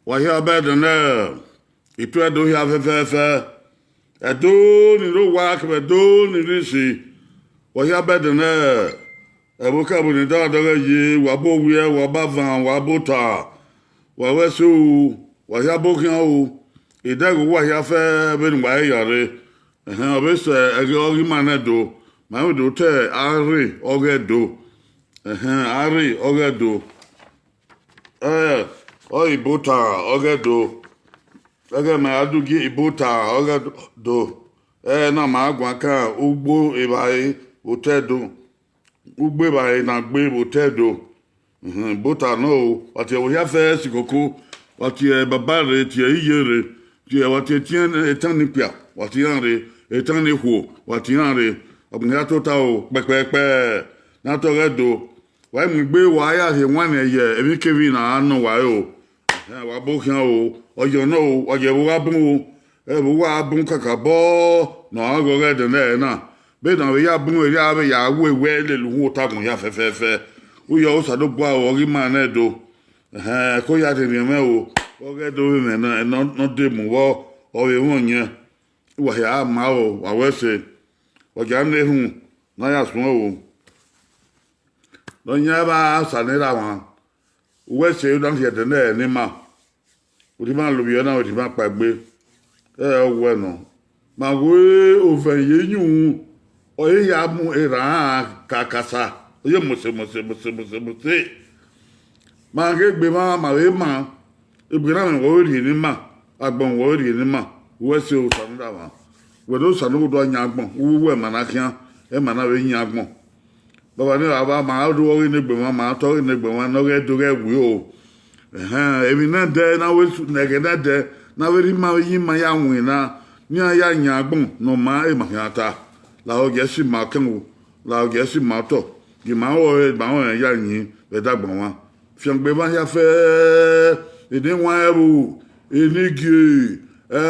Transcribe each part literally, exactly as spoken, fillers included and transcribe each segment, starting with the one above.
Wa hia bẹdẹ nẹ, ituẹ do hia fẹfẹfẹ, ẹdo ni rre owa kevbe ẹdo ni rre isi, wa hia bẹdẹ nẹ, ẹvbo kẹvbo ni da dọghe yi, wa bo wiẹ, wa ba van, wa bo ta, wa wẹ so, wa hia bo khian o, idẹghe uwa hia fẹ vbene uwa i ya rre. Ẹhẹn, ọ vbe sẹ ẹghẹ ọghe ima nẹ do, ma vbe do te arre ọghe do. Ẹhẹn, arre ọghe do. Ẹ, ọ Ibota ọghe do. Ẹghẹ ma ya du gie Ibota ọghe do. Ẹ na ma guan kan ugbo evbare vbe otọ Ẹdo. Ugbo evbare na gbe vbe otọ Ẹdo. Ibota nọ o, wa tie ẹvbo hia fẹ ẹse koko, wa tie baba rre, tie iye rre, tie, wa tie etiẹn etan ni kpia, wa tie iran rre, etan ni khuo, wa tie iran rre. Agbọn hia tota o, kpẹkpẹkpẹ, ne a tọghẹ do. Wa mu egbe, wa ya rhie wanniẹn ye emwikemwi ne a nọ wa re o. Ẹhẹn, wa bo khian o, ọyọ nọ o, wa ye ẹvbo gha bun o. Ẹvbo uwa bun kakabọ ne ọ gha ghọghọ ẹdẹ nẹ na. Vbene a vbe ya bun erriọ, a vbe ya ru ewẹ lele uhunmwu otagbọn hia fẹfẹfẹ. Uyọ Osanobua o, ọghe ima nẹ do. Ẹhẹn, ẹko ya rhiẹnrhiẹn mwẹ o, ọghe do vbe mwẹ nọ, nọ, nọ de mu vbọ, ọ vbe mwẹ ọyẹn. Wa hia ma o, wa wẹ ẹse. Wa gia na erhunmwu ne a ya suẹn o. Ne ọ yan evba Osanerramwa, uwẹ ẹse, u na rhie ẹdẹ nẹ ne ima. Urhi ma lovbiẹ na, urhi ma kpaegbe. Ẹ, ọ wẹ nọ. Ma wẹ ovẹn ye iyunmwu, ọ ye ya mu erhan kakasa, ọ ye mose, mose, mose, mose, mose. Ma ghe egbe mwa, ma vbe ma, egbe na mwẹ wẹ ọ vbe rhie ne ima, agbọn wẹ ọ vbe rhie ne ima, uwẹ ẹse Osanobua. Wẹ ne Osanobua do yan agbọn, u wẹ ma na khian, ẹ ma na vbe yan agbọn. Baba ne evbavba, ma do ọghe ne egbe mwa, ma tọ ọghe ne egbe mwa, ne ọ ghẹ do ghẹ wi o. Ẹhẹn, emwi ne ẹdẹ na wẹ su, ne ẹghẹ ne ẹdẹ na vbe rre ima vbe ye ima ya winna, ne iran ya yan agbọn ne ọ ma, e ma khian ta. Lahọ gie ẹse ima kẹn o, lahọ gie ẹse ima otọ, gie ima rẹn, ma rẹn ya yin vbe ẹdẹ agbọn mwa. Fiangbe mwa hia fẹ, eni wan ẹvbo, eni gie, ẹ,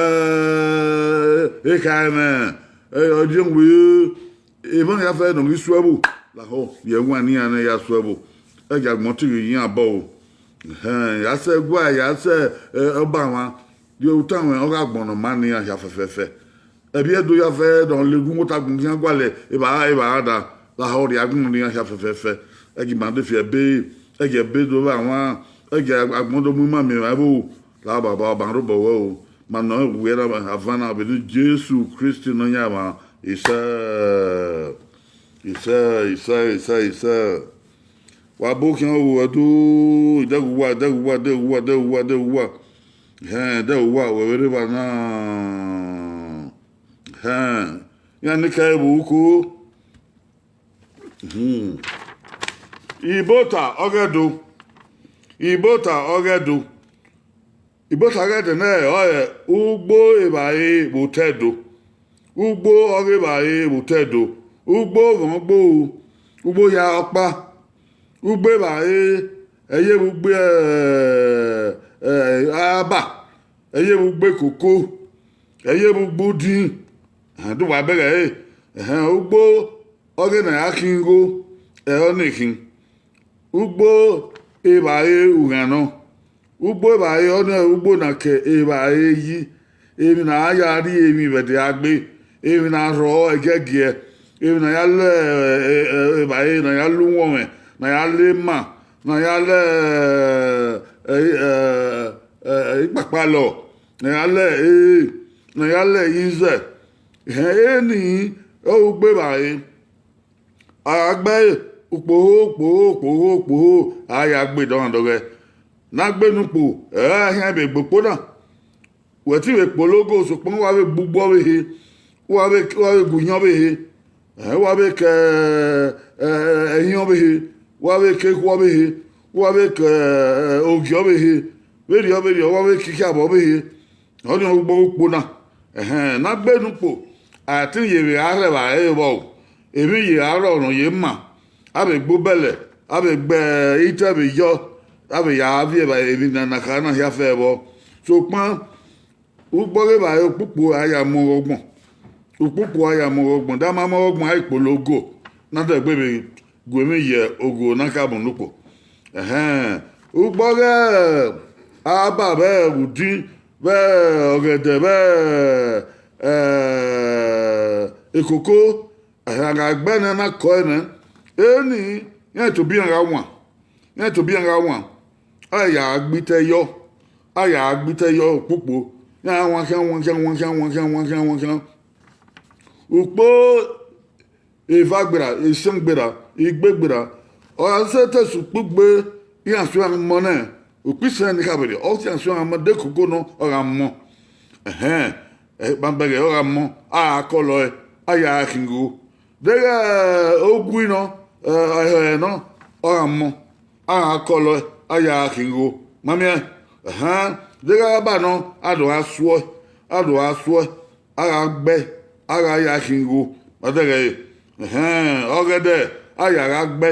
ekha ẹmwẹ, ẹ, ọdiẹnwe, emwa hia fẹ ne ọ ghi su ẹvbo, lahọ, vbe ẹwaẹn ne iran nẹ ya su ẹvbo, ẹ gie agbọn tighi ye iran obọ o. Ẹhẹn, ya sẹ ẹguae, ya sẹ, ẹ, ọba mwa, rhie utanmwẹ ọghe agbọn ne ọ ma ne iran hia fẹfẹfẹ. Ẹvbi Ẹdo hia fẹ ne ọ lele uhunmwu otagbọn khian gualọ evba, evba da, lahọ rhie agbọn ne iran hia fẹfẹfẹ. Ẹ gie ima de fi ẹbe, ẹ gie ẹbe do vbe awan, ẹ gie agbọn do mu ima miẹn evba ẹvbo, lahọ baba, ọba rre obọ ruẹ o. Ma nọ wẹ na avan na vbe eni Jesu Kristi Nọyaẹnmwa. Isẹ, isẹ, isẹ, isẹ, isẹ. Wa bo khian o, ẹdu, idẹghe uwa, idẹghe uwa, idẹghe uwa, idẹghe uwa, idẹghe uwa. Hẹn, idẹghe uwa, wẹ vbe rre evba na. Hẹn, iran ni ka ẹvbo uko. Hmm. Ibota ọghe do. Ibota ọghe do. Ibota ọghe ẹdẹ nẹ, ọre ugbo evbare vbe otọ Ẹdo. Ugbo ọghe evbare vbe otọ Ẹdo. Ugbo ghọn ugbo, ugbo hia ọkpa. Ugbo evbare, ẹ ye vbe ugbo, ẹ, ẹ, aba, ẹ ye vbe ugbo koko, ẹ ye vbe ugbo udin. Ẹhẹn, do wa bẹghe ẹre. Ẹhẹn, ugbo ọghe ne a ya khin igho, ẹ, ọ na khin. Ugbo evbare ughan nọ. Ugbo evbare ọnii, ugbo na ke evbare yi, emwi ne a ya rri emwi vbe ẹdẹ gha gbe, emwi ne a rhọ ẹgiẹgiẹ, emwi ne a ya lẹ, ẹ, ẹ, evbare ne a ya lẹ uwọnmwẹ, ne a ya lẹ ema, ne a ya lẹ, ẹ, ẹ, ẹ, ikpakpalọ, ne a ya lẹ ere, ne a ya lẹ izẹ. Ẹhẹn, eni ọre ugbo evbare. A gbe ẹre ukpoho, ukpoho, ukpoho, ukpoho, a ya gbe dọmwadẹ ọghẹ. Ne a gbe ne ukpo, ẹ i ra khian vbe gbe ukpo na. Wẹ te vbe kpolo ogo, sokpan wa vbe gbe ugbo ọvbehe, wa vbe, wa vbe gu uyẹn ọvbehe, ẹ, wa vbe ke, ẹ, ẹ, ẹhiẹn ọvbehe, wa vbe ke ekhu ọvbehe, wa vbe ke, ẹ, ogie ọvbehe, vberriọ vberriọ, wa vbe ke ikhiabọ ọvbehe. Ọnii ọre ugbo ukpo na. Ẹhẹn, ne a gbe ne ukpo, a te ye vbe gha rhẹ evbare vbọ o, emwi ye gha rrọọ ne ọ ye ma, a vbe gbe obẹlẹ, a vbe gbe itẹ vbe yọ, a vbe ya viẹ evba emwi ne a na kha na hia fẹ vbọ. Sokpan, ugbo ọghe evbare ukpukpu a ya mu ọghe ọgbọn. Ukpukpu a ya mu ọghe ọgbọn, da ma mu ọghe ọgbọn, a i kpolo ogo, ne a dẹgbe vbe gu emwi ye ogho ne a ka mu ne ukpo. Ẹhẹn, ugbo ọghe Aba vbe udin, vbe ọghẹdẹ, vbe, eh, ekoko, ẹhẹn, a gha gbe nẹ na kọe nẹ, eni, iran tobọ iran gha wan, iran tobọ iran gha wan, a ya gbe itẹ yọ, a ya gbe itẹ yọ ukpokpo, iran wan khian, wan khian, wan khian, wan khian, wan khian, wan khian. Ukpo eva gberra, esian gberra, igbe gberra, ọ gha sẹ te sẹ ukpugbe, iran suẹn mọ nẹ, ukpo isẹn ni kha vberriọ, ọ sian suẹn mọ, de koko nọ, ọ gha mọ. Ẹhẹn, ma bẹghe ọ gha mọ, a gha kọlọ ẹe, a ya khin igho. Deghẹ ogui nọ, ẹhẹ nọ, ọ gha mọ, a gha kọlọ ẹe, a ya khin igho. Ma miẹn, ẹhẹn, deghẹ aba nọ, a do gha suọ ẹe, a do gha suọ ẹe, a gha gbe, a gha ya khin igho, ma dẹghẹ ẹre. Ẹhẹn, ọghẹdẹ, a ya gha gbe,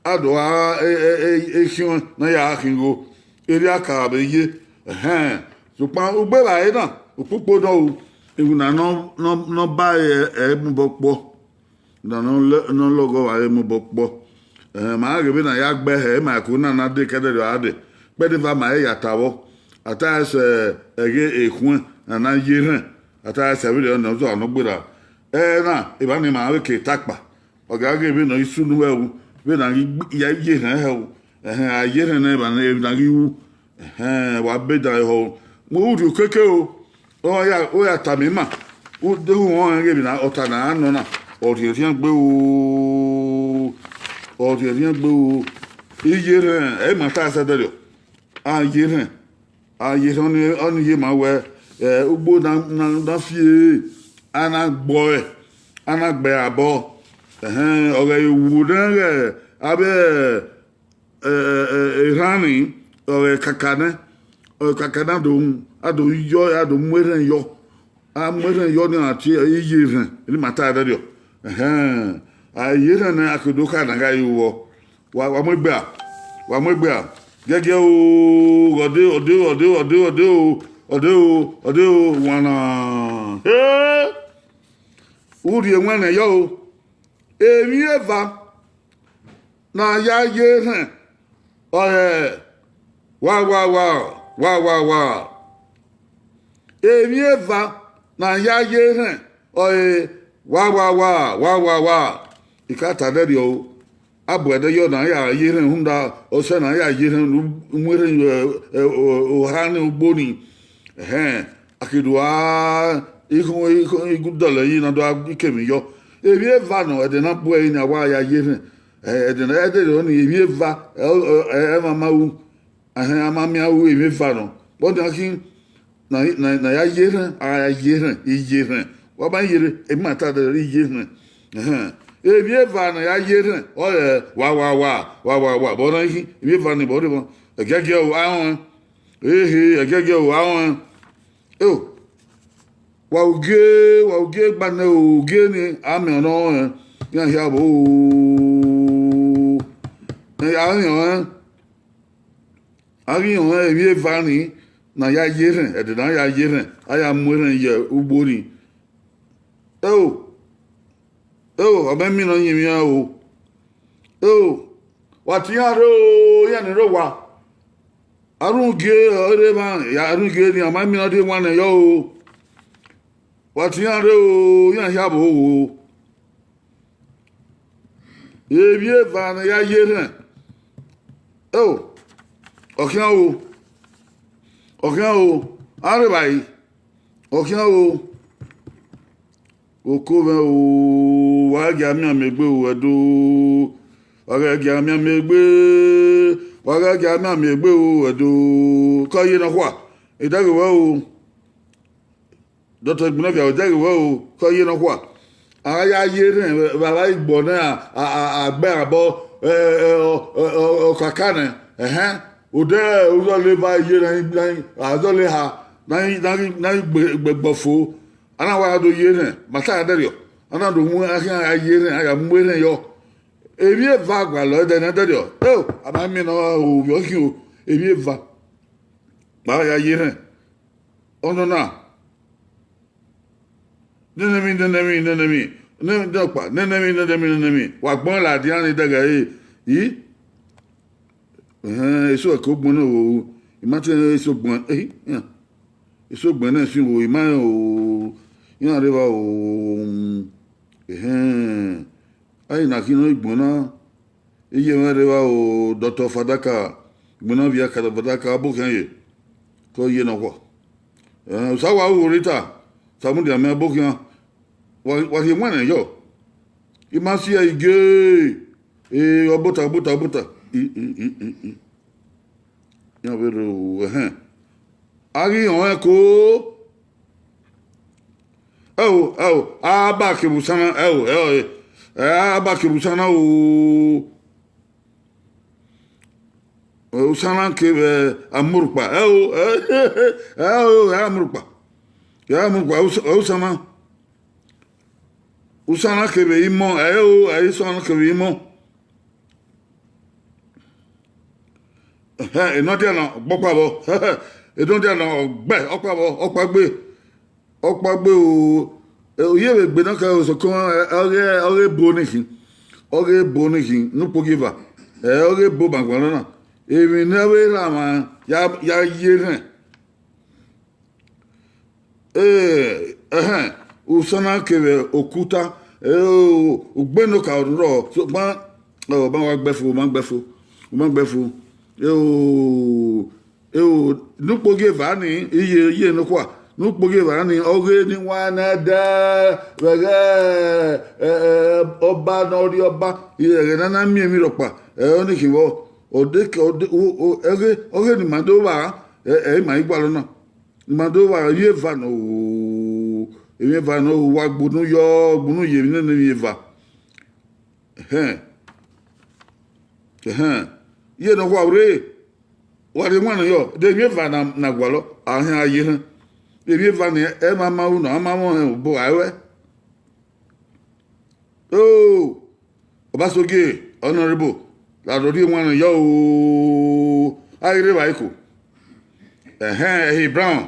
a do gha e, e, e, e khian ne a ya gha khin igho, erriọ a ka vbe ye. Ẹhẹn, sokpan ugbe evbare na, ukpokpo nọ ru, iwinna nọ, nọ, nọ ba ẹre, ẹre mobọ kpọ. Na nọ lọ, nọ lọghọ vbe aro mobọ kpọ. Ẹhẹn, ma ghe vbene a ya gbe hẹ, ma ku na na de kẹdẹrriọ a dẹ. Kpẹdẹ eva ma i ya ta vbọ. A ta sẹ ẹghe ekhuẹn ne a na ye erhẹn. A ta sẹ vberriọ ne ọ zọ nọ gberra. Ẹna, evba ni ma vbe ke ta kpa. Ọ gha ghe vbene ọ i sunu vbe ẹvbo, vbene a ghi ya ye erhẹn hẹ ẹvbo. Ẹhẹn, a ye erhẹn nẹ, evba ne, evba ne a ghi ru. Ẹhẹn, wa be dan ehọ. Mu urhi okeke o. Ọ ya, ọ ya tama ima. U deghẹ u họn ẹn ghe emwi na, ọta ne a nọ na, ọ rhiẹnrhiẹn gbe o, ọ rhiẹnrhiẹn gbe o. I ye erhẹn, ẹ i ma ta sẹ dẹrriọ. A ye erhẹn, a ye erhẹn, ọni, ọni ye ma wẹ, ẹ, ugbo na, na, na fi ẹre, a na gbọ ẹe, a na gbe ẹre abọ. Ẹhẹn, ọ ghẹ wu nẹ ghẹ avbe, ẹ, ẹ, ẹ, erhan ni, ọ ghẹ kaka nẹ, ọ ghẹ kaka nẹ a do, a do yọ, a do mu erhẹn yọ. A mu erhẹn yọ ni, a tie iye erhẹn, ne ima ta ẹdẹdẹọ. Ẹhẹn, a ye erhẹn nẹ, a ke do kha ne a gha ru vbọ. Wa, wa mu egbe a, wa mu egbe a. Giẹgiẹ o, ọde, ọde, ọde, ọde, ọde o, ọde o, ọde o, wana. He! U rhie ẹwẹn nẹ yọ o. Emwi eva ne a ya ye erhẹn, ọre wa, wa, wa, wa, wa, wa. Emwi eva ne a ya ye erhẹn, ọre wa, wa, wa, wa, wa, wa. I ka ta dẹrriọ o. A bu ẹdẹ yọ ne a ya ye erhẹn, rhunmwuda ọsẹ ne a ya ye erhẹn, mu erhẹn, ẹ, ẹ, oha ni ugbo ni. Ẹhẹn, a ke do a ikhun, ikhun, igun dọlọ yi na do a ikemwi yọ. Emwi eva nọ, ẹdẹ na bu ẹre ni a wa ya ye erhẹn. Ẹ, ẹdẹ na, ẹdẹ rọ ni, emwi eva, ẹ, ẹ, ẹ, ẹ ma ma ru. Ẹhẹn, a ma miẹn ru emwi eva nọ. Vbọ nian khin, na, na, na ya ye erhẹn, a ya ye erhẹn, iye erhẹn. Wa ma ye erhẹn, emwi ma ta dẹ, iye erhẹn. Ẹhẹn. Emwi eva ne a ya ye erhẹn, ọre wa, wa, wa, wa, wa, wa, vbọ nian khin, emwi eva ni vbọ rre vbọ. Ẹgiẹgiẹ o, a rọnrẹn. Ehe, ẹgiẹgiẹ o, a rọnrẹn. Eo, wa ugie, wa ugie gba nẹ o, ugie ni, a miẹn ọnọ rẹn, iran hia vbo o. Ẹ, a miẹn ọnrẹn. A ghi họn emwi eva ni ne a ya ye erhẹn, ẹdẹ ne a ya ye erhẹn, a ya mu erhẹn ye ugbo ni. Eo, eo, ọ ma emwi ne ọ yin emwi iran o. Eo, wa tie iran rre o, iran ni rre owa. Arhunmwugie ọre emwa, arhunmwugie ni, ọ ma emwi ne ọ rhie wan nẹ yọ o. Wa tie iran rre o, iran hia vbo o. Emwi eva ne a ya ye erhẹn. Eo, ọ khian o. Ọ khian o. A rre evbare. Ọ khian o. Oko mwẹ o, wa ghẹ gie a mianmian egbe o, Ẹdo. Wa ghẹ gie a mianmian egbe. Wa ghẹ gie a mianmian egbe o, Ẹdo. Ke ọ ye nọkhua. Idẹghe wẹ o. Dọktọ Igbinọvia, idẹghe wẹ o, ke ọ ye nọkhua. A ya ye erhẹn vbe avbe Igbo nẹ, a, a, a, a gbe abọ, ẹ, ẹ, ọ, ọ, ọ, ọ kaka nẹ, ẹhẹn, odẹ uzọla eva ye erhẹn, na, azọla eha, na, na, na gbe, gbe, gbe fo. A na wa do ye erhẹn, ma ta dẹrriọ, a na do mu, a khian ya ye erhẹn, a ya mu erhẹn yọ. Emwi eva gualọ ẹdẹ nẹ dẹrriọ, eo, a ma miẹn ne ọ ovbi ọ khin o, emwi eva, ma ya ye erhẹn. Ọnọna, nene emwi, nene emwi, nene emwi, nene ọkpa, nene emwi, nene emwi, nene emwi, wa gbẹn ladian ni dẹghe ẹre, i? Ẹhẹn, eso ẹko gbọn ne o, I ma te eso gbọn, eh, iran, eso gbọn na sin wo, I ma rẹn o, iran rre evba o, mm, ehẹn, a i na khin nọ igbọn na, iye mwẹ rre evba o, Doctor Fadaka, igbọn na viẹ ka Fadaka, a bọ khian ye, ke ọ ye nọkhua. Eh, Osa wa ru rita, Samudia mẹ a bọ khian, wa, wa rhie ẹwaẹn nẹ yọ. I ma si ẹre ige, e, ọbota, ọbota, ọbota. I, i, i, i, i. Iran vbe rre o, ẹhẹn. A ghi họn ẹko. Ẹo, ẹo, a ba kevbe Usana, ẹo, ẹo, ẹ, ẹ, a ba kevbe Usana o. Usana kevbe Amurukpa, ẹo, ẹo, ẹ, Amurukpa. Ẹ, Amurukpa, Usa-, Usana. Usana kevbe imọ, ẹo, ẹ, Usana kevbe imọ. Ẹhẹn, enọdia na ọgbọkpa vbọ. Enọdia na ọgbẹ, ọkpa vbọ, ọkpa gbe, ọkpa gbe o. Oye vbe gbe nọ kẹ osokọ, ọghe, ọghe ebo ni khin, ọghe ebo ni khin, ne ukpogieva, ẹ, ọghe ebo bangbọn na, emwi ne ọ vbe rhan mwa ya, ya ye rhẹn. Eh, ẹhẹn, Usana kevbe Okuta, eh, o, ugbẹn ne okaro rrọọ, sokpan, ọ ma wa gbe ẹfo, ọ ma gbe ẹfo, ọ ma gbe ẹfo. Eh, o, eh, o, ne ukpogieva ni, iye, iye nọkhua, ne ukpogieva ni, ọghe ni wa na da vbe ẹghẹ, eh, eh, ọba ne ọ rhie ọba, ẹghẹ ne a na miẹn emwi rhọkpa, ẹ, ọnii khin vbọ, ọ de ke, ọ de, o, o, ẹghe, ọghe ne ima do vba, ẹ, ẹ, ima i gualọ na. Ma do vba emwi eva nọ o, emwi eva nọ o, wa gbunu yọ, gbunu ye emwi nene emwi eva. Ẹhẹn. Ẹhẹn. Iye nọkhua rre, wa rhie ẹwaẹn nọ yọ, de emwi eva na, na gualọ, a hẹn a ye hẹn. Emwi eva ni, ẹ ma ma ru nọ, a ma mwẹ ọnrẹn obọ, a ruẹ. Oh, Obasogie, Honorable, la do rhie ẹwaẹn nọ yọ o, a ghi rre evbare eko. Ẹhẹn, Ẹhi Brown,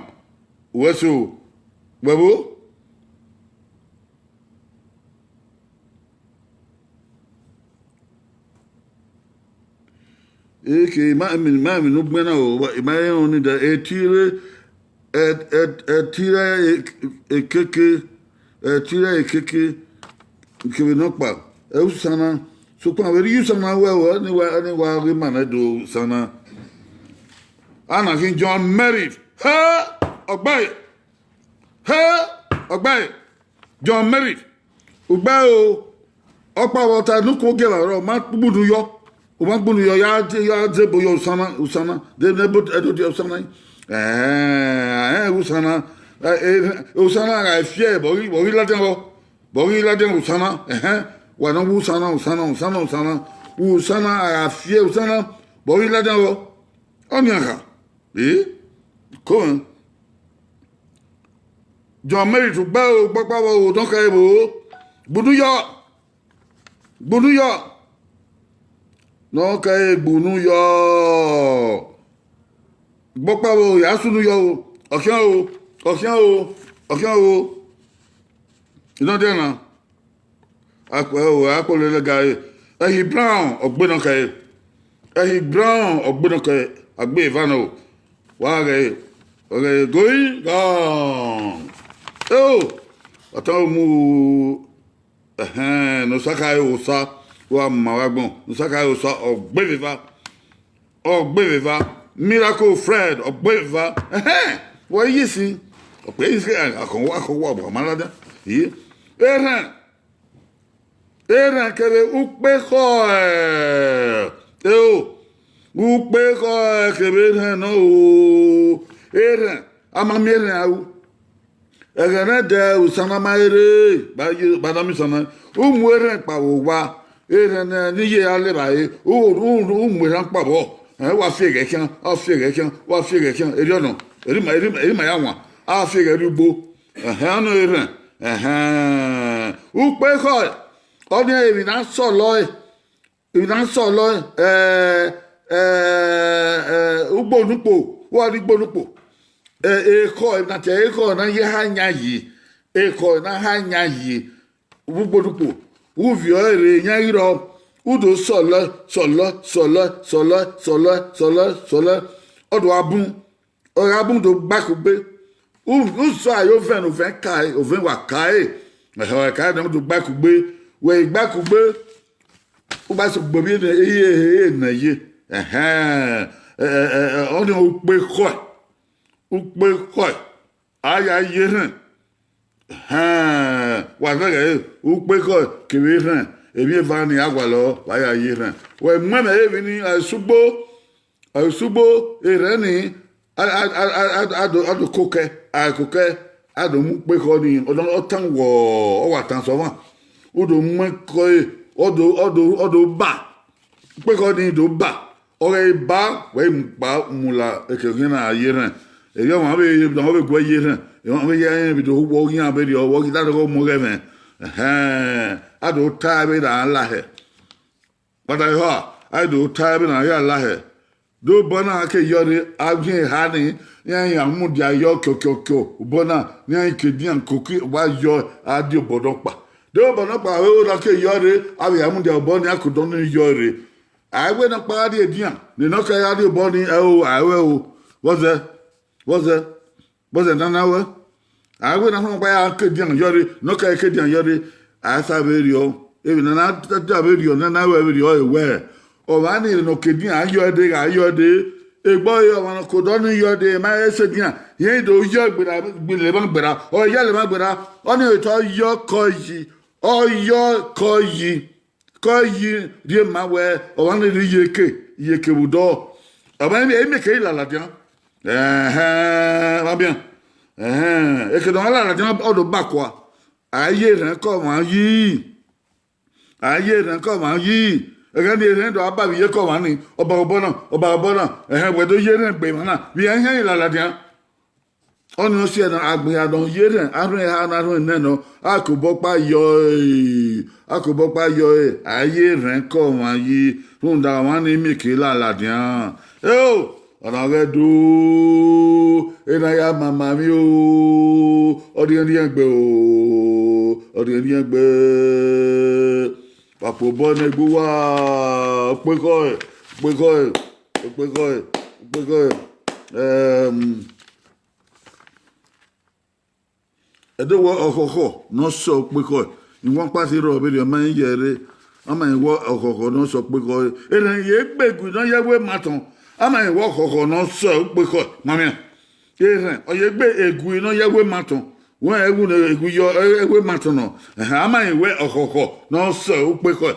wẹ so, wẹ vbo? Eke, ima, ima, ima emwi ne u gbẹn na o, ima rẹn ọnii da, etire, ẹ, ẹ, etire e-, ekeke, etire ekeke, kevbe nọkpa, ẹ, Usana, sokpan vbe rhie Usana wẹ o, ẹni wa, ẹni wa ghi ma nẹ do Usana. A na khin John Merritt, he, ọgbae, he, ọgbae, John Merritt, ugbae o, ọkpa vbe ọ ta ne ukhu ogieva rrọọ, ọ ma gbunu yọ, ọ ma gbunu yọ, ya, ya zẹ ebo yọ Usana, Usana, de ne ebo ẹdọdiẹ Usana. Ẹhẹn, ẹhẹn, Usana, ẹ, ẹ, Usana gha fiẹ, vbe ọ ghi, vbe ọ ghi ladian vbọ, vbe ọ ghi ladian Usana, ẹhẹn, wa nọ wẹ Usana, Usana, Usana, Usana, Usana, a gha fiẹ Usana, vbe ọ ghi ladian vbọ, ọnian kha, e, ko mwẹ. John Merritt ugbae o, ọkpa vbe ọ ta ne ọ kẹre vbo, gbunu yọ, gbunu yọ, ne ọ kẹre gbunu yọ, ọkpa vbe ọ ya sunu yọ o, ọ khian o, ọ khian o, ọ khian o, inọdiẹ na. Akpẹ o, akpọ lele ga re. Ẹhi Brown, ọ gbe nọ kẹre. Ẹhi Brown, ọ gbe nọ kẹre. A gbe eva nọ. Wa ghẹ, wa ghẹ going down. Eo, ọ ta mu, ẹhẹn, ne Osa kha re Osa, wa ma vbe agbọn. Ne Osa kha re Osa, ọ gbe vbe eva. Ọ gbe vbe eva. Miracle Fred, ọ gbe vbe eva. Ẹhẹn, wa yi si. Ọ kpe yi si, akhọn wa, akhọn wa, wa ma ladian. Iye. Erhẹn. Erhẹn kevbe ukpekọ, ẹ, eo, ukpekọ, ẹ, kevbe erhẹn nọ o. Erhẹn, a ma miẹn erhẹn a ru. Ẹghẹ ne ẹdẹ Usana ma rre, ba ye, ba na miẹn Usana, u mu erhẹn kpao vbe owa, erhẹn ne, ne iye ra le evbare, u, u, u mu erhẹn kpao vbọ, ẹ, wa fi ẹghẹ khian, wa fi ẹghẹ khian, wa fi ẹghẹ khian, erriọ nọ, erriọ ima, erriọ ima, erriọ ima ya wan, a fi ẹghẹ rrie ugbo. Ẹhẹn, ọnii erhẹn. Ẹhẹn. Ukpekọ, ọnii emwi ne a sọlọ ẹe, emwi ne a sọlọ ẹe, ẹ, ẹ, ẹ, ugbo nukpo, wa rrie ugbo nukpo. Ẹ, ekhọ, emwi ne a tie ẹre ekhọ ne a ye eha yan yi, ekhọ ne a ha yan yi, vbe ugbo nukpo, u viọ ẹre rre, iran ghi rrọọ, u do sọlọ, sọlọ, sọlọ, sọlọ, sọlọ, sọlọ, sọlọ, ọ do gha bun, ọ gha bun do gba kugbe. U- usọ a ye ovẹn ne ovẹn kae, ovẹn wa kae, ẹhẹ, ọ kae ne u do gba kugbe. Wẹ i gba kugbe, u gba sẹ gbe ovbi ne e ye, e ne ye, ẹhẹn, ẹ, ẹ, ẹ, ẹ, ọnii ukpe khọe, ukpe khọe, a ya ye erhẹn. Ẹhẹn, wa zẹghẹ re, ukpe khọe kevbe erhẹn, emwi eva ni a gualọ, wa ya ye erhẹn. Wẹ mu ẹmwẹ re emwi ni, ẹ, sugbo, ẹ, sugbo, erhẹn ni, a, a, a, a, a, a do, a do kokẹ, a kokẹ, a do mu ukpe khọe ni, ọ tan wọ, ọ wa tan sẹ ọmwa. U do mu ẹko ẹre, ọ do, ọ do, ọ do ba. Ukpe khọe ni do ba. Ọ ghẹ ba, wẹ i mu kpa mu la eke khian na ye erhẹn. Erriọ ọmwa vbe, ọmwa vbe guẹ ye erhẹn, ọmwa vbe ya rẹn vbe do wọ ghi iran vberriọ, wọ ghi dada ọghe ọmọ ọghẹ mwẹ. Ẹhẹn, a do ta vbe na lahẹ. Kpata ehọ, a do ta vbe na ya lahẹ. Do obọ na ke yọ rre, a ghian eha ni, iran ya mudia yọ kiọkiọkiọ, obọ na, ne iran ke dian koki wa yọ, a die obọ nọkpa. Do obọ nọkpa, vbe na ke yọ rre, a vbe ya mudia obọ ni, a ke odọ ni yọ rre. A i wẹ nọkpa gha rrie edian, ne nọkẹn gha rrie obọ ni, ẹo, a i wẹ o. Vbọzẹ, vbọzẹ, vbọzẹ nana wẹ. A i wẹ ne nọkpa ya ke edian yọ rre, nọkẹn ke edian yọ rre, a i sa vberriọ. Emwi ne a na da vberriọ, ne a na wẹ vberriọ, ẹ wẹ, ọmwa ni ne ọ ke edian yọ dee, gha yọ dee. Egbe ọre ọmwa ne ọ ke odọ ni yọ dee, ma he sẹ edian, irẹn do yọ gberra, gbe lele emwa gberra, ọ ya lele emwa gberra, ọnii ọre te ọ yọ kọ yi, ọ yọ kọ yi. Kọ yi rhie ma wẹ, ọmwa ni rhie iyeke, iyeke vbe odọ. Ọmwa i mieke i la ladian. Ẹhẹn, vbe abian. Ẹhẹn, eke ne ọ la ladian, ọ do ba kua. A ye erhẹn ke ọmwa yi. A ye erhẹn ke ọmwa yi. Ẹghẹ ne erhẹn do a ba vbe iyeke ọmwa ni, ọba obọ na, ọba obọ na. Ẹhẹn, wẹ do ye erhẹn gbe emwa na, vbe iran i la ladian. Ọnii ọ si ẹe ne agbọn hia nọ ye erhẹn, arhuẹn eha ne arhuẹn nẹ nọ, a ke obọ ọkpa yọ ẹe, a ke obọ ọkpa yọ ẹe, a ye erhẹn ke ọmwa yi, rhunmwuda ọmwa ni mieke la ladian. Eo, ọna ghẹ do, ena ya mama emwi o, ọ rhiẹnrhiẹn gbe o, ọ rhiẹnrhiẹn gbe. Wa kpe obọ ne egbe uwa, okpekhọe, okpekhọe, okpekhọe, okpekhọe. Ẹm, Ẹdẹ wẹ ọkhọkhọ ne ọ sẹ okpekhọe, iwọnkpa te rrọọ vberriọ, ma i ye ẹre, a ma i wẹ ọkhọkhọ ne ọ sẹ okpekhọe. Erhẹn ye gbe egui ne ọ ye ẹwu ematọn, a ma i wẹ ọkhọkhọ ne ọ sẹ okpekhọe. Ma miẹn, erhẹn ọ ye gbe egui ne ọ ye ẹwu ematọn, wẹ ẹwu ne egui yọ, ẹwu ematọn nọ, ẹhẹn, a ma i wẹ ọkhọkhọ ne ọ sẹ okpekhọe.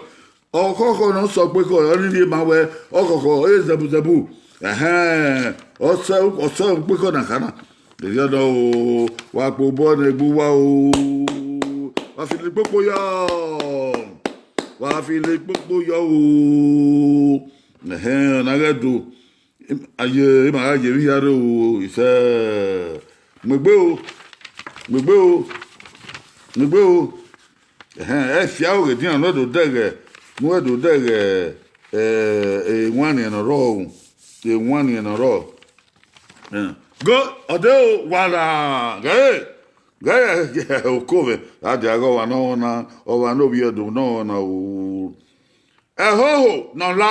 Ọkhọkhọ ne ọ sẹ okpekhọe, ọ ni rhie ma wẹ, ọkhọkhọ, e zẹbuzẹbu. Ẹhẹn, ọ sẹ, ọ sẹ okpekhọe na kha na. Erriọ nọ o, wa kpe obọ ne egbe uwa o, wa filo ikpokpo yọ, wa filo ikpokpo yọ o. Ẹhẹn, ọna ghẹ do, a ye, ima gha ye emwi hia rre o, isẹ. Mu egbe o, mu egbe o, mu egbe o. Ẹhẹn, ẹ fia oghe dian ne ọ do dẹghẹ, ne uwẹ do dẹghẹ, eh, ewanniẹn ne ọ rrọọ o, ewanniẹn ne ọ rrọọ. Eh, go, ọ de o, wa ra, ghẹ, ghẹ, oko mwẹ, a dia ghe ọmwa ne ọ na, ọmwa ne ovbi Ẹdo ne ọ na o. Ẹhoho ne ọ la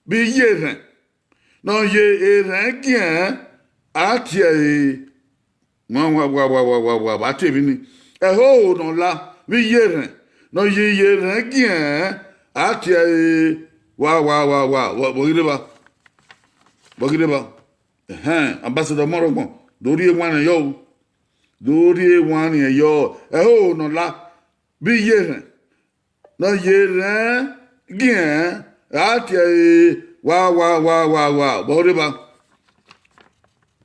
vbe iye erhẹn, ne ọ ye erhẹn giẹn, a tie ẹre, wa, wa, wa, wa, wa, wa, wa, wa tie emwi ni. Ẹhoho ne ọ la vbe iye erhẹn, ne ọ ye iye erhẹn giẹn, a tie ẹre, wa, wa, wa, wa, wa, vbọ ghi rre evba? Vbọ ghi rre evba? Ẹhẹn, ambassador Ọmọrọgbọn, do rhie ewanniẹn yọ o. Do rhie ewanniẹn yọ. Ẹhoho ne ọ la vbe iye erhẹn, ne ọ ye erhẹn giẹn, a tie ẹre, wa, wa, wa, wa, wa, vbọ rre evba?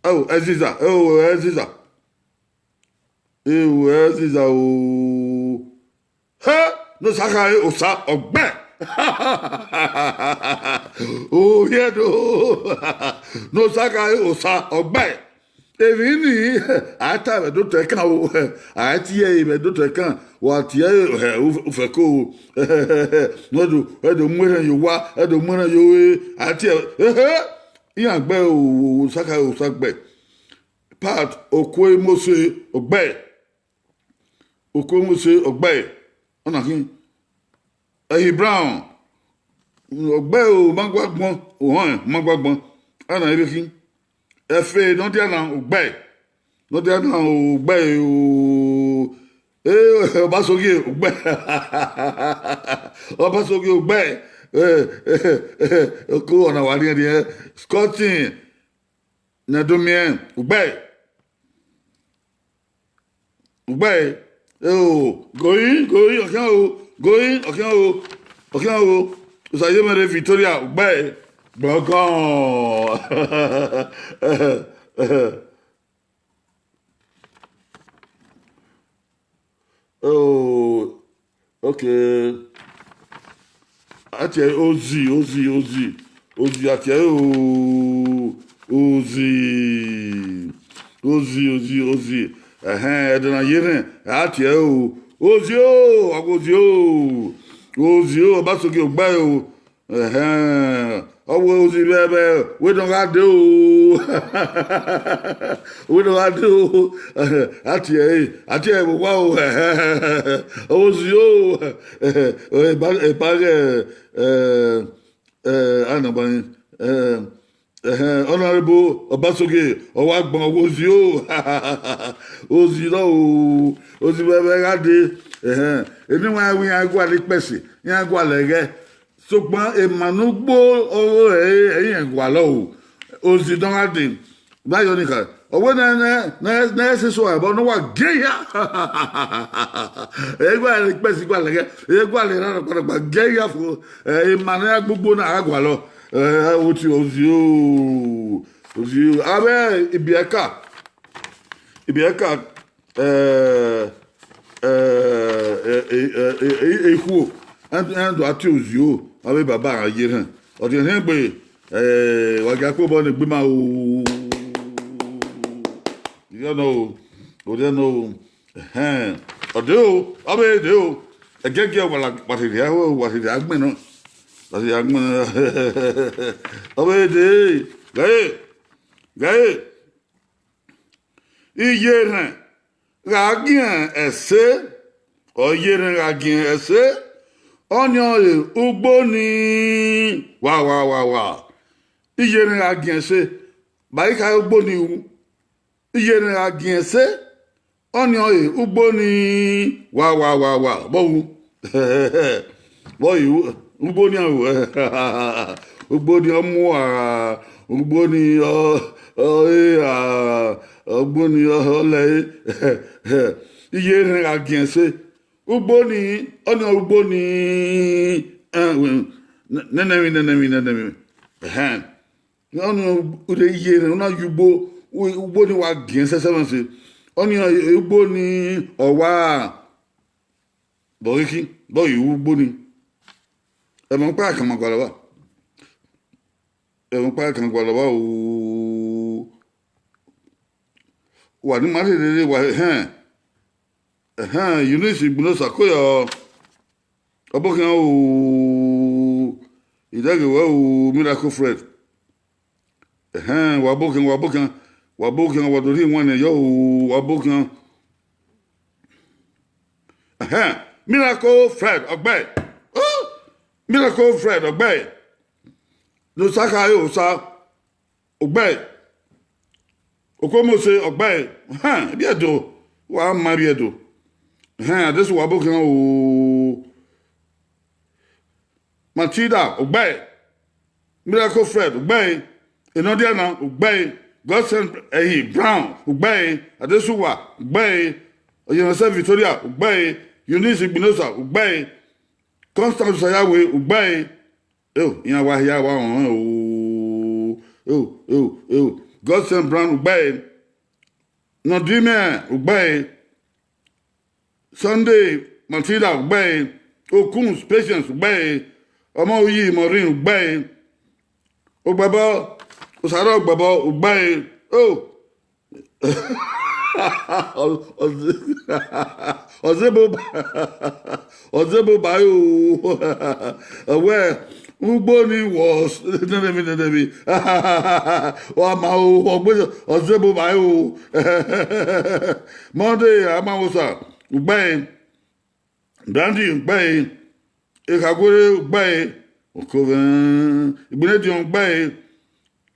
Ẹo, Ẹziza, ẹo, Ẹziza. Ẹo, Ẹziza o. He, ne Osa khare, Osa ọgbẹe. Orhiẹn do. Ne Osa khare, Osa ọgbẹe. Emwi ni, a ta vbe ẹdotọ ẹkan o, a tie ẹre vbe ẹdotọ ẹkan, wa tie ẹre, ufẹko o. Ẹ do, ẹ do mu erhẹn ye owa, ẹ do mu erhẹn ye ore, a tie ẹre, ehe, iran gbe o, Osa khare, Osa ọgbẹe. Pat Okuemose ọgbẹe. Okuemose ọgbẹe. Ọna khin. Ẹhi Brown ọgbẹe o, ma gua gbọn, ohọnrẹn, ma gua gbọn. Ana ebe khin. Ẹfe ne ọ dia na, ugbẹe. Ne ọ dia na, ugbẹe o. Eh, Ọbasogie, ugbẹe. Ọbasogie, ugbẹe. Eh, eh, eh, oko ọna wa riẹnriẹn. Scotty, ne do miẹn, ugbẹe. Ugbẹe. Eh, o, going, going, ọkhian o, going, ọkhian o, ọkhian o. Usayemẹrẹ Victoria, ugbẹe. Gbọngàn. Oh, okay. A tie ẹre Ozi, Ozi, Ozi. Ozi, a tie ẹre o, Ozi. Ozi, Ozi, Ozi. Ẹhẹn, ẹdẹ na ye rhẹn, a tie ẹre o. Ozi o, a wẹ Ozi o. Ozi o, Ọbasogie, ugbẹe o. Ẹhẹn, ọ wẹ Ozi vbe, vbe, wẹ ne ọ gha dee o. Wẹ ne ọ gha dee o. A tie ẹre, a tie ẹre vbe owa o. Ozi o. Eba, eba ghẹ, eh, eh, anagbanyi, eh, ẹhẹn, Honorable Ọbasogie, ọ wa gbọn wẹ Ozi o. Ozi nọ o, Ozi vbe, vbe gha dee. Ẹhẹn, eni wa wẹ iran gualọ ikpẹsi, iran gualọ ẹghẹ. Sokpan emwa ne ugbo ọghe ẹre, ẹre irẹn gualọ o, Ozi ne ọ gha dee. Vbe ayọ ni kha, ọ wẹ ne, ne, ne, ne ẹ sẹ eso ẹbọ ne uwa gie hia. Ẹ gualọ ikpẹsi gualọ ẹghẹ, ẹ gualọ erha rọkpa rọkpa gie hia fo, ẹ, emwa ne a gbugbo na a gualọ. Ẹ, oti Ozi o, Ozi o, avbe ibiẹka, ibiẹka, eh, eh, eh, eh, eh, eh, ikhuo, ẹn, ẹn do a tie Ozi o, avbe baba gha ye rhẹn. Ọ rhiẹnrhiẹn gbe, eh, wa gia kpe obọ ne egbe ima o. Ọ rhiẹnrhiẹn o, ọ rhiẹnrhiẹn o. Ẹhẹn. Ọ dee o, ọ vbe dee o. Ẹgiẹgiẹ wa la, wa rhirhi ho, wa rhirhi agbọn nọ. Wa rhirhi agbọn nọ. Ọ vbe dee, ghẹ, ghẹ. Iyerhẹn gha giẹn ẹse, ọ iyerhẹn gha giẹn ẹse, ọnii ọre ugbo ni, wa, wa, wa, wa. Iyerhẹn gha giẹn ẹse, ba I kha ugbo ni ru. Iyerhẹn gha giẹn ẹse, ọnii ọre ugbo ni, wa, wa, wa, wa, vbọ ru? Vbọ ru? Ugbo ni aro, ugbo ni ọ mu a, ugbo ni ọ, ọ re a, ugbo ni ọ lẹre. Iyerhẹn gha giẹn ẹse, ugbo ni, ọnii ọre ugbo ni, eh, nene emwi, nene emwi, nene emwi. Ẹhẹn. Ọnii ọre iyerhẹn, u na ye ugbo, u-, ugbo ni wa giẹn sẹsẹ mwẹ se. Ọnii ọre ugbo ni ọ wa, vbọ ghi khin, vbọ ghi ru ugbo ni. Ẹmwẹ ọkpa kan ma gualọ vba. Ẹmwẹ ọkpa kan gualọ vba o. Wa ni ma rherere wa, ẹhẹn. Ẹhẹn, Eunice Igbinosa, ko yọ. Ọbokhian o, I dẹghe wẹ o, Miracle Fred. Ẹhẹn, wa bokhian, wa bokhian, wa bokhian, wa do rhie iwẹnnẹ yọ o, wa bokhian. Ẹhẹn, Miracle Fred, ọgbẹe. Oh, Miracle Fred, ọgbẹe. Ne Osa kha re Osa, ọgbẹe. Okomose, ọgbẹe. Ẹhẹn, Ibiedo, wa ma Ibiedo. Ẹhẹn, Adesuwa, wa bokhian o. Matilda, ọgbẹe. Miracle Fred, ọgbẹe. Enọdiana, ọgbẹe. Godson, ẹhi, Brown, ọgbẹe. Adesuwa, ọgbẹe. Ọyẹmẹsẹ Victoria, ọgbẹe. Eunice Igbinosa, ọgbẹe. Constance Osayawe, ọgbẹe. Eo, iran wa hia wa họn o. Eo, eo, eo. Godson Brown, ọgbẹe. Nọdimẹ, ọgbẹe. Sunday, Matilda, ọgbẹe. Okuns, Patience, ọgbẹe. Ọmọ Uyi, Maureen, ọgbẹe. Ogbẹbọ, Osaro Ogbẹbọ, ọgbẹe. Oh. Ọ-, ọ-, ọzẹboba, ọzẹboba o. Ẹwẹ, ugbo ni wọ, nene emwi, nene emwi. Wa ma o, ọgbe, ọzẹboba o. Monday, Amawosa, ọgbẹe. Brandy, ọgbẹe. Ekhaguere, ọgbẹe. Okovẹn, Igbenediọn, ọgbẹe.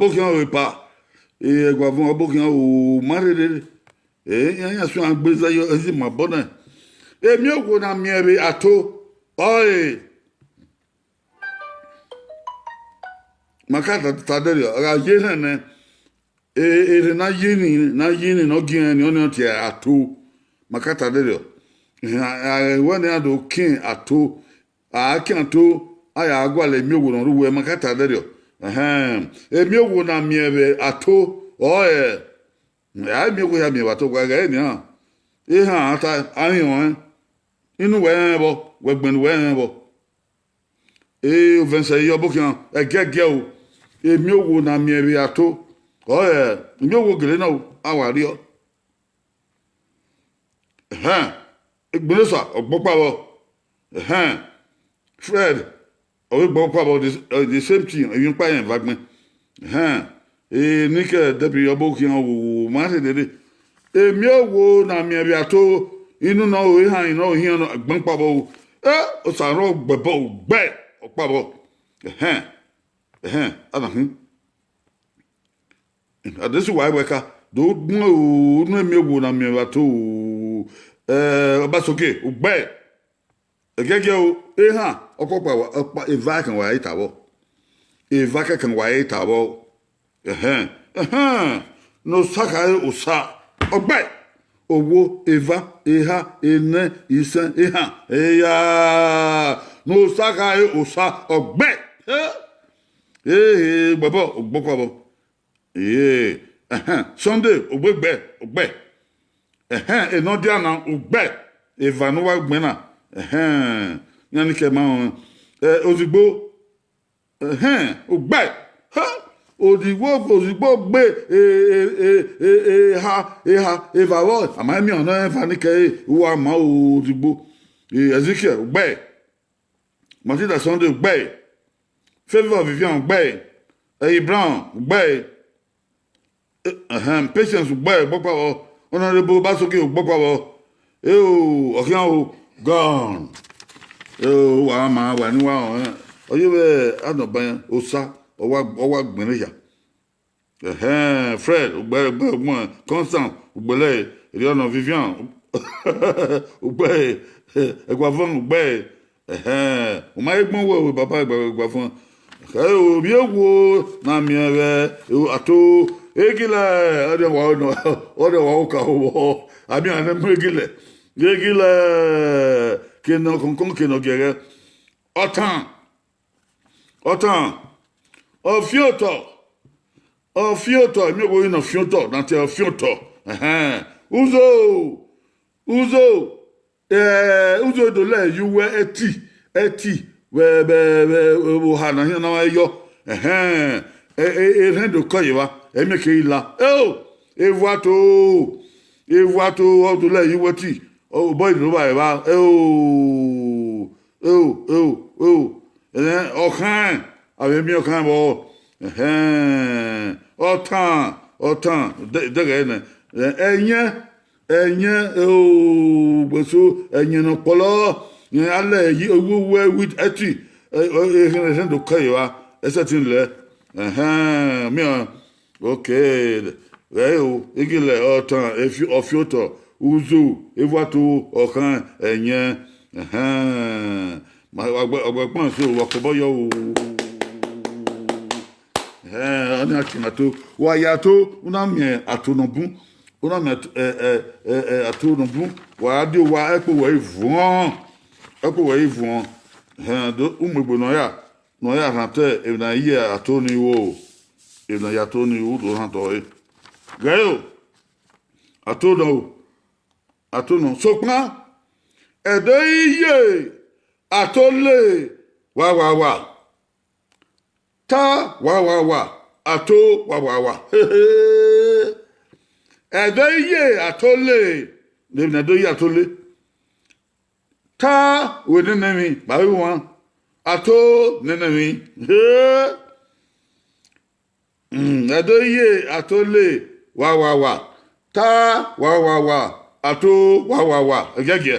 Ọbokhian ru epa, Ẹguavun Ọbokhian ru ma rherhe. Iran ya suẹn gbe zẹ yọ, ezi ma bọ nẹ. Emiọnrhiẹn na miẹn vbe ato, ọre ma ka ta, ta dẹrriọ, a gha ye erhẹn nẹ, e, erhẹn ne a yi ni, ne a yi ni ne ọ gi ẹn ni, ọnii ọ tie ato, ma ka ta dẹrriọ. Ehẹn, a, a, wẹ ne iran do kin ato, a kin ato, a ya gualọ emiọnrhiẹn ne ọ rre uwu ẹre, ma ka ta dẹrriọ. Ehẹn, emiọnrhiẹn na miẹn vbe ato, ọre, a miẹn emiọnrhiẹn hia miẹn vbe ato, wa ghẹ nian, ehan a ta, a rẹn ọnrẹn, inu wẹ rẹn vbọ, wẹ gbẹn ne uwẹ rẹn vbọ. E, Ovẹnsẹ ye Ọbokhian, ẹgiẹgiẹ o, emiọnrhiẹn na miẹn vbe ato, ọre, emiọnrhiẹn gele na o, a wa rriọ. Ehẹn, Egbenosa, ọ gbẹn ọkpa vbọ. Ehẹn, Fred, ọ vbe gbẹn ọkpa vbọ, the, the same thing, emwi ọkpa rẹn eva gbẹn. Ehẹn, e, Nike Debbie Ọbokhian, wo, wo, wo, ma rherhe. Emiọnrhiẹn na miẹn vbe ato, inu ne ọ ru ehan, ne ọ ru ehian, ọ gbẹn ọkpa vbọ o. E, Osa rẹn ọ gbẹbọ, ọ gbẹn ọkpa vbọ. Ehẹn, ehẹn, a na khin. Adesẹ uwa i wẹ ka do gbẹn unu emiọnrhiẹn na miẹn vbe ato, eh, Ọbasoke, u gbẹe. Ẹgiẹgiẹ o, ehan, ọkpọkpa wa, ọkpa, eva kẹkan wa i ta vbọ. Eva kẹkan wa i ta vbọ. Ẹhẹn, ẹhẹn, ne Osa khare Osa, ọgbẹe, owo, eva, eha, enẹ, isẹn, ehan, eya, ne Osa khare Osa, ọgbẹe. Ehe, gbọbọ, ogbọkwa vbọ. Ee, ẹhẹn, Sunday, ogbe gbe, ọgbẹe. Ẹhẹn, enọdia na, ọgbẹe. Eva ne uwa gbẹn na, ẹhẹn, iran ni kẹ ma rẹn. Ẹ, ozigbo, ẹhẹn, ọgbẹe. Ha, ozigbo, ozigbo gbe, e, e, e, e, eha, eha, eva vbọ, a ma miẹn ọnọ eva ni kẹ, e, uwa ma ozigbo. E, Ezekiel, ọgbẹe. Matilda Sunday, ọgbẹe. Favour Vivian, ọgbẹe. Eyi Brown, ọgbẹe. Ẹhẹn, Patience, ọgbẹe, ogbọkwa vbọ. Honourable Basoke, ogbọkwa vbọ. Eo, ọ khian o, gone. Eo, wa ma, wa ni wa họn, ọ ye vbe Anọba, Osa, ọ wa, ọ wa gbẹn ne hia. Ẹhẹn, Fred, ugbẹre, ugbẹre, ugbẹre, Constant, ugbẹre, Eriọna, Vivian, ugbẹre, Ẹguavọn, ugbẹre, ẹhẹn, u ma he gbẹn uwẹ, uwẹ baba, Ẹguavọn. Ẹhẹn, ovbi ewo na miẹn vbe ato, Egilẹ, ọdẹ wa, ọdẹ wa oka vbọ, a miẹn ne mu Egilẹ, Egilẹ, ke ne ọ kọnkọn, ke ne ọ giẹghẹ, ọtan. Ọtan, ọfiotọ, ọfiotọ, emi owo ne ọfiotọ, na te ọfiotọ, ẹhẹn, uzo, uzo, eh, uzo do lẹ ye uwẹ ẹti, ẹti, vbe, vbe, vbe, vbe oha na hian na wa yọ, ẹhẹn, e, e, erhẹn do kọ ye evba, ẹmie keghi la, eo, evua to, evua to, ọ do lẹ ye uwẹ ẹti, obọ i do vba evba, eo. Eo, eo, eo. Ẹnẹ, ọkhan, a vbe miẹn ọkhan vbọ. Ẹhẹn, ọtan, ọtan, de-, dẹghẹ nẹ. Ẹ-, ẹyẹn, ẹyẹn, eo, gbeso, ẹyẹn ne ọ kpọlọ, rẹn a lẹ yi, owu, owu, ẹwi, ẹti, ẹ, ẹ, erhẹn, erhẹn do kẹ evba, ẹsẹtin lẹ. Ẹhẹn, miẹn, okay, ghẹ o, Egilẹ, ọtan, efi-, ọfiotọ, uzo, evua to, ọkhan, ẹyẹn, ẹhẹn. Ma, wa gbe, wa gbe ẹkpẹn so, wa kobọ yọ o. Ẹhẹn, ọnii a tie ato, wa ya ato, u na miẹn ato ne ọ bun, u na miẹn ato, ẹ, ẹ, ẹ, ẹ, ato ne ọ bun, wa gha die owa, ẹkpo wẹ i vuọn, ẹkpo wẹ i vuọn. Ẹhẹn, do, u mu egbe nọ ya. Ne ọ ya rhan te emwi ne a ye ato ni ru o, emwi ne a ye ato ni ru do rhan te ọre. Ghẹ o, ato nọ o, ato nọ. Sokpan, ẹdẹ i ye ato le wa wa wa, ta wa wa wa, ato wa wa wa. Ẹdẹ i ye ato le, emwi ne ẹdẹ i ye ato le. Ta wẹ nene emwi, kpao iwan, ato nene emwi. He. Mm, ẹdẹ i ye ato le wa wa wa. Ta wa wa wa, ato wa wa wa. Ẹgiẹgiẹ.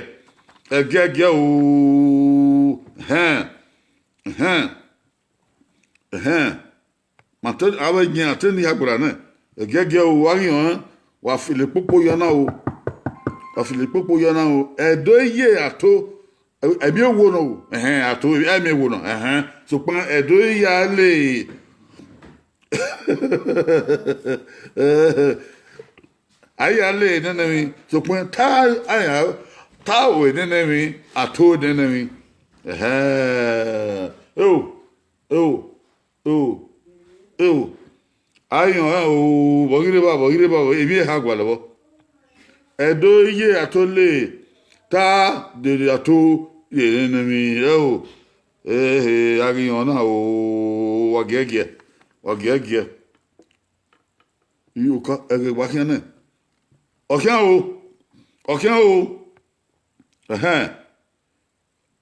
Ẹgiẹgiẹ o. Ẹhẹn. Ẹhẹn. Ẹhẹn. Ma te, avbe yẹn, a te ni ya gberra nẹ. Ẹgiẹgiẹ o, wa ghi họn, wa filo ekpokpo yọ na o. Wa filo ekpokpo yọ na o. Ẹdẹ i ye ato, ẹ-, ẹmwẹ owo nọ o. Ẹhẹn, ato, ẹmwẹ owo nọ. Ẹhẹn. Sokpan ẹdẹ i ya le. A ya le nene emwi, sokpan ta, a ya ta ue nene emwi, ato nene emwi. Ẹhẹn. Eo, eo, eo, eo. A yan o, vbọ ghi rre evba, vbọ ghi rre evba, emwi eha gualọ vbọ. Ẹdẹ i ye ato le, ta dede ato ye nene emwi, eo. Ehe, a ghi yan na o, wa giẹgiẹ, wa giẹgiẹ. Iyoka, ẹghẹ wa khian nẹ. Ọ khian o, ọ khian o. Ẹhẹn.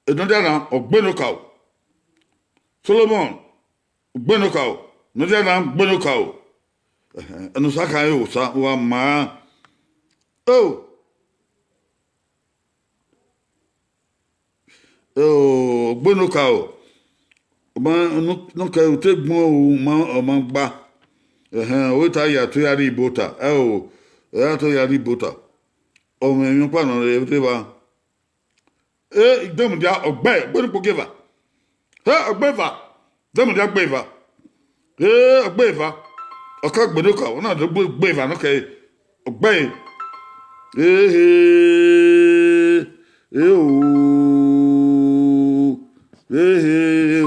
Enọdia na, ọ gbe ne okaro. Solomon, gbe ne okaro. Enọdia na, gbe ne okaro. Ẹhẹn. Ẹnusaka ẹre Osa, wa ma. O. Eo, gbe ne okaro. Ọ ma, nọ, nọ kẹ u te gbọn o, ma, ọ ma gba. Ẹhẹn, ọ ta ya to ya rri ibota. Ẹ o, ẹ ya to ya rri ibota. Ọ mwẹ emwi ọkpa nọ rre evba. E, Demudia, ọgbẹe, gbe ne ukpo gie eva. He, ọgbẹe eva. Demudia gbe eva. E, ọgbẹe eva. Ọ ka gbe ne okaro na do gbe gbe eva nọ kẹe, ọ gbe ẹre. Ehe, e o, ehe, e o.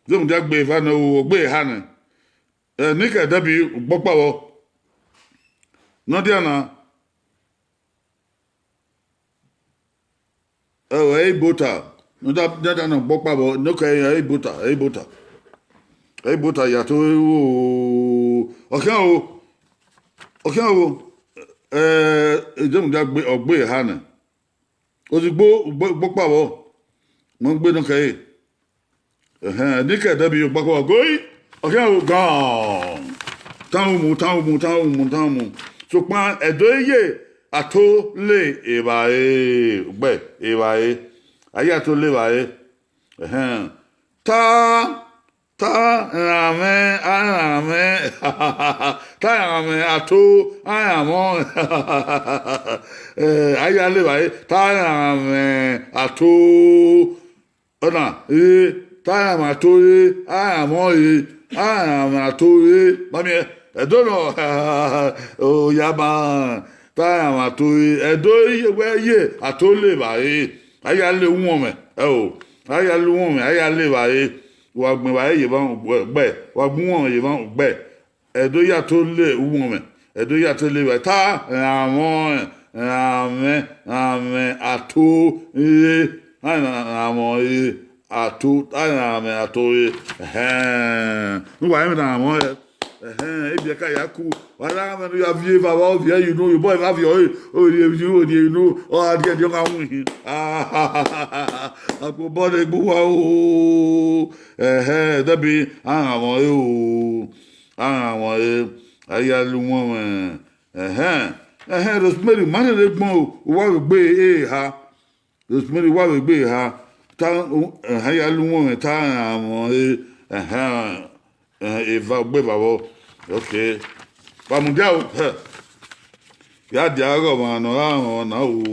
Zẹ mudia gbe eva nọ o, ọ gbe eha nẹ. Ẹ, ne I khẹ dẹbi ugbọkpa vbọ. Ne ọ dia na, ẹ, ẹ i bota. Ne ọ da, ne ọ da na ugbọkpa vbọ, ne ọ kẹ ẹ i bota, ẹ i bota. Ẹ i bota ya to o. Ọ khian o. Ọ khian o. Ẹ, e zẹ mudia gbe, ọ gbe eha nẹ. Ozugbo, ugbo, ugbọkpa vbọ, ma gbe nọ kẹe. Ẹhẹn, ne I khẹ dẹbi ugbọkpa vbọ, goi, ọ khian o gan. Tan umu, tan umu, tan umu, tan umu. Sokpan ẹdẹ ye ato le evbare, ugbẹ, evbare. A ya ato le evbare. Ẹhẹn. Ta, ta, eranmwẹ, a eranmwẹ, ta eranmwẹ ato, a eranmwẹ. Eh, a ya le evbare, ta eranmwẹ ato. Ọna, e, ta eranmwẹ ato re, a eranmwẹ ọre, a eranmwẹ ato re. Ma miẹn, ẹdẹ nọ, oya ma, ta eranmwẹ ato re, ẹdẹ wẹ ye ato le evbare, a ya le uwọnmwẹ, ẹ o, a ya le uwọnmwẹ, a ya le evbare. Wa gbẹn evbare ye evba ugbẹ, wa gbẹn uwọnmwẹ ye evba ugbẹ. Ẹdẹ ya to le uwọnmwẹ, ẹdẹ ya to le evbare, ta eranmwẹ, eranmwẹ, eranmwẹ ato re, eranmwẹ re ato, ta eranmwẹ ato re. Ẹhẹn, ne uwa rẹn eranmwẹ re. Ẹhẹn, ebiẹ ka ya ku, wa na mwẹ ne u ya viọ eva vbe ọ viọ ye unu, obọ eva viọ re, o rhie emwi unu, o rhie unu, ọ gha rhie ẹre ọ gha winhin. Agbọn obọ ne egbe uwa o. Ẹhẹn, dẹbi, a eranmwẹ re o. A eranmwẹ re, a ya le uwọnmwẹ. Ẹhẹn, ẹhẹn, Rosemary, ma rherhe gbọn o, uwa vbe gbe eha. Rosemary, uwa vbe gbe eha. Ta, ẹhẹn, ya le uwọnmwẹ, ta eranmwẹ re, ẹhẹn, ẹhẹn, eva, ugbẹn eva vbọ. Okay. Wa mudia o, hẹ. Ya dia ghe ọmwa ne ọ ra rẹn ọna o,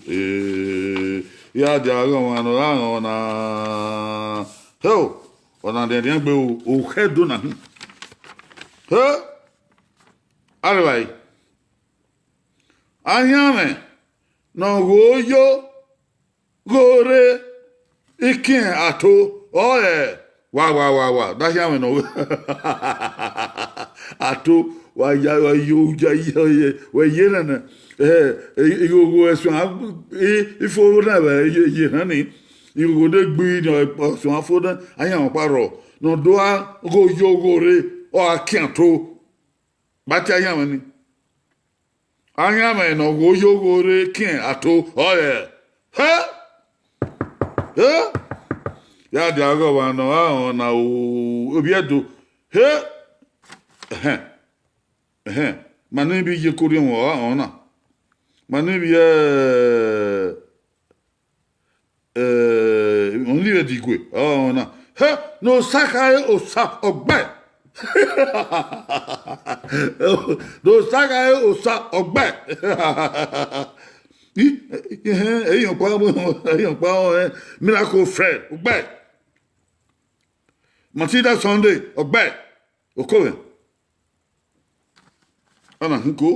eh, ya dia ghe ọmwa ne ọ ra rẹn ọna. Hẹ o, ọna rhiẹnrhiẹn gbe o, okhẹ do na hin. Hẹ, arevbare. Ahianmwẹ ne ọ gho yo gho rre ikiẹn ato, ọre wa, wa, wa, wa, da khian mwẹ nọ. Ato, wa ya, wa yo, ya, ya, ya, wẹ ye nene, eh, eh, ighogho ẹsuẹn, i, i fo na vbe ye, ye hẹn ni, ighogho ne gbi ni, ọ, ẹsuẹn fo na, ayan ọkpa rrọọ, ne ọ do gha gho yo gho rre, ọ gha kian ato, gba tie ayan mwẹ ni. Ahianmwẹ ne ọ gho yo gho rre kiẹn ato, ọre. Hẹ? Hẹ? Ya dia ghe ọmwa ne ọ ra rẹn ọna o, ovbi Ẹdo. Hẹ? Ẹhẹn. Ẹhẹn. Ma ne vbe iye ke orhiọn mwẹ, ọ ra rẹn ọna. Ma ne vbe, eh, eh, Ọnivẹdigue, ọ ra rẹn ọna. Hẹ? Ne Osa khare Osa ọgbẹe. Ne Osa khare Osa ọgbẹe. I, ẹhẹn, ẹre ọkpa, ẹre ọkpa, eh, Miracle Fred, ọgbẹe. Matilda Sunday, ọgbẹe. Okomwẹ. Ọna hin ko.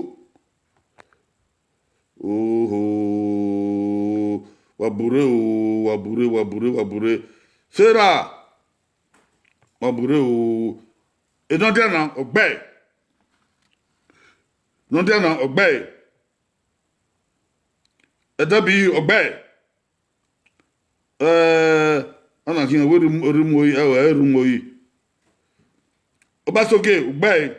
Oho. Wa burre o, wa burre, wa burre, wa burre. Sarah. Wa burre o. Enọdiana, ọgbẹe. Enọdiana, ọgbẹe. Ẹdẹbi, ọgbẹe. Eh, ọna khian wẹ Ru-, Rumoyi, ẹ, ẹ, Rumoyi. Ọbasoge, ọgbẹe.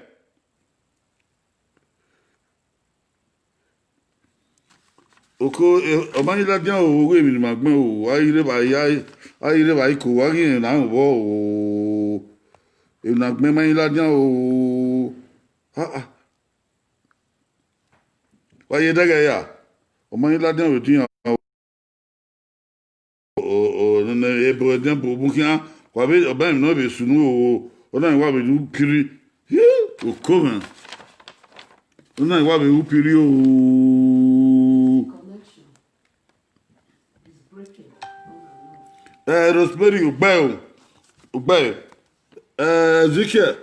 Oko, eh, ọ ma ghi ladian o, oghe emwi ne ima gbẹn o, a ghi rre evbare, a ghi rre evbare iko, a ghi rẹn na vbọ o, emwi ne a gbẹn ma ghi ladian o. Ah, ah. Wa ye dẹghẹ ya, ọ ma ghi ladian vbe edian o. O, o, nene ebo edian bu khian, wa vbe, ọ ba emwi ne ọ vbe sunu o, ọna wa vbe ru piri. Hie, oko mwẹ. Ọna wa vbe ru piri o. Eh, Rosemary, ọgbẹe o. Ugbẹe, eh, Ezekiel.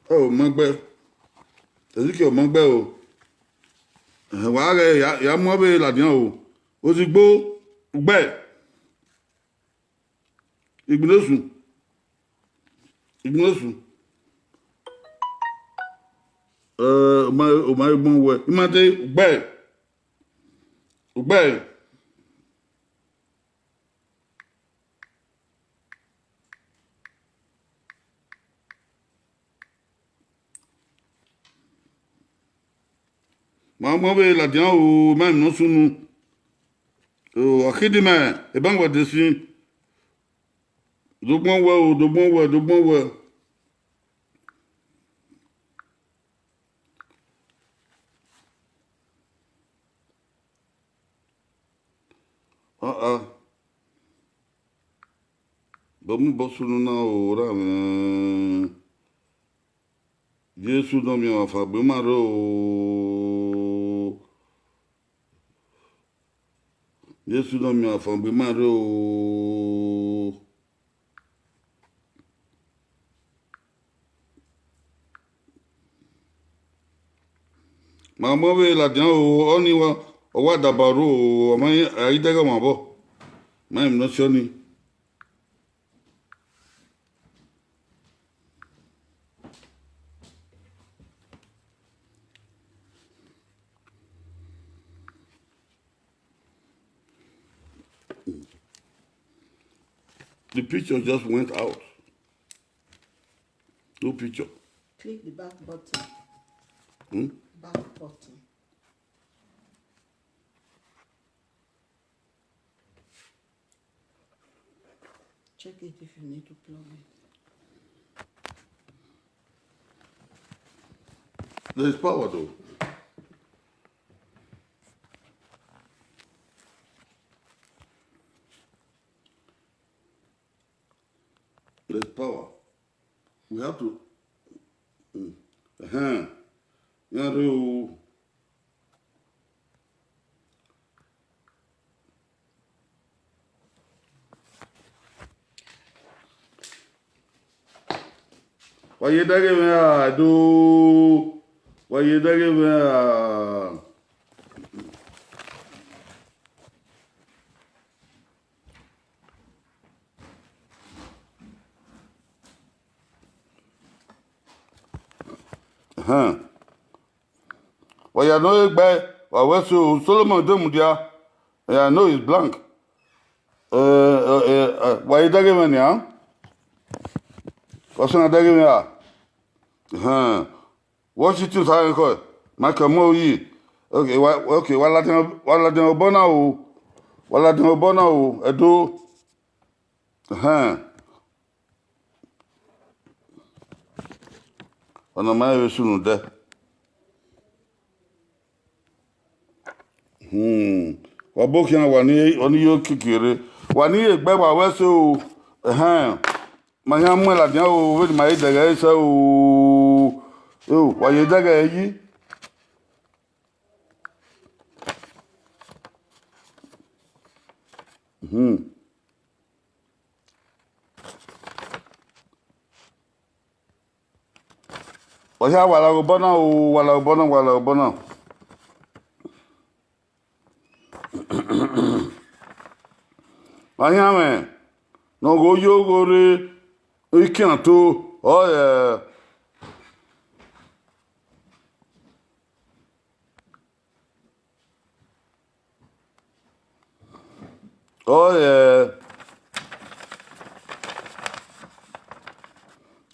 Oh, ma gbẹ. Ezekiel, ma gbẹ o. Eh, wa ghẹ ya, ya mu avbe ladian o. Ozigbo, ugbẹe. Igbinosun. Igbinosun. Eh, ma, ma gbọn wẹ. Imate, ugbẹe. Ugbẹe. Ma mu avbe ladian o, ma emwi ne ọ sunu. O, Akhidimẹ, ebangbọ de sin. Dogbọn wẹ o, dogbọn wẹ, dogbọn wẹ. Ah, ah. Bọ mu bọ sunu na o, ra mwẹ. Jesu nọ miẹn ọmwa fan gbe ma rre o. Jesu nọ miẹn ọmwa fan gbe ma rre o. Ma mu avbe ladian o, ọni wa, ọ wa daba ru o, ọ ma, a i dẹghe ọmwa vbọ. Ma emwi ne ọ si ọni. The picture just went out. No picture. Click the back button. Hmm? Back button. Check it if you need to plug it. There's power though. There's power. We have to. Mm. Uh-huh. Iran rre o. Wa ye dẹghe mwẹ ra, do. Wa ye dẹghe mwẹ ra. Ẹhẹn. Wa ya nọ egbe, wa wẹ so, Solomon de mudia. Ya no is blank. Eh, eh, eh, eh, wa ye dẹghe mwẹ nian. Wa sẹ na dẹghe mwẹ ra? Ẹhẹn. Washington sa rẹn khọ, Michael Moyi. Okay, wa, okay, wa ladian, wa ladian obọ na o. Wa ladian obọ na o, Ẹdo. Ẹhẹn. Ọna ma vbe sunu dẹ. Hmm. Wa bo khian wa ni, ọni yo kiki rre. Wa ni ye egbe wa wẹ so. Ẹhẹn. Ma hia mu ladian o, vbene ma ye dẹghe ẹre sẹ o. Eo, wa ye dẹghe ẹre yi. Hmm. Wa hia wa la obọ na o, wa la obọ na, wa la obọ na. Wa hia mwẹ ne ọ ghe oyogho rre ikian to, ọ rẹ, ọ rẹ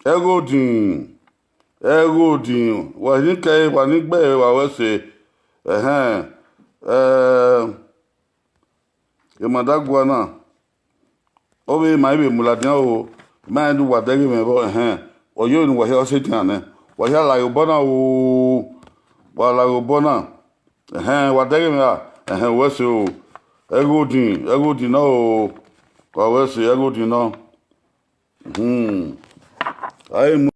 ẹghodin, ẹghodin, wa ni kẹ, wa ni gbe ẹre wa wẹ ẹse, ẹhẹn, ẹ, emwa da gua na, ọ vbe ma i vbe mu ladian o, ma rẹn ne uwa dẹghe mwẹ vbọ, ẹhẹn, ọ yevbe ne uwa hia ọ sẹ edian nẹ, wa hia la ghe obọ na o, wa la ghe obọ na, ẹhẹn, wa dẹghe mwẹ ra, ẹhẹn, wẹ ẹse o, ẹghodin, ẹghodin nọ o, wa wẹ ẹse, ẹghodin nọ. Hmm. A i mu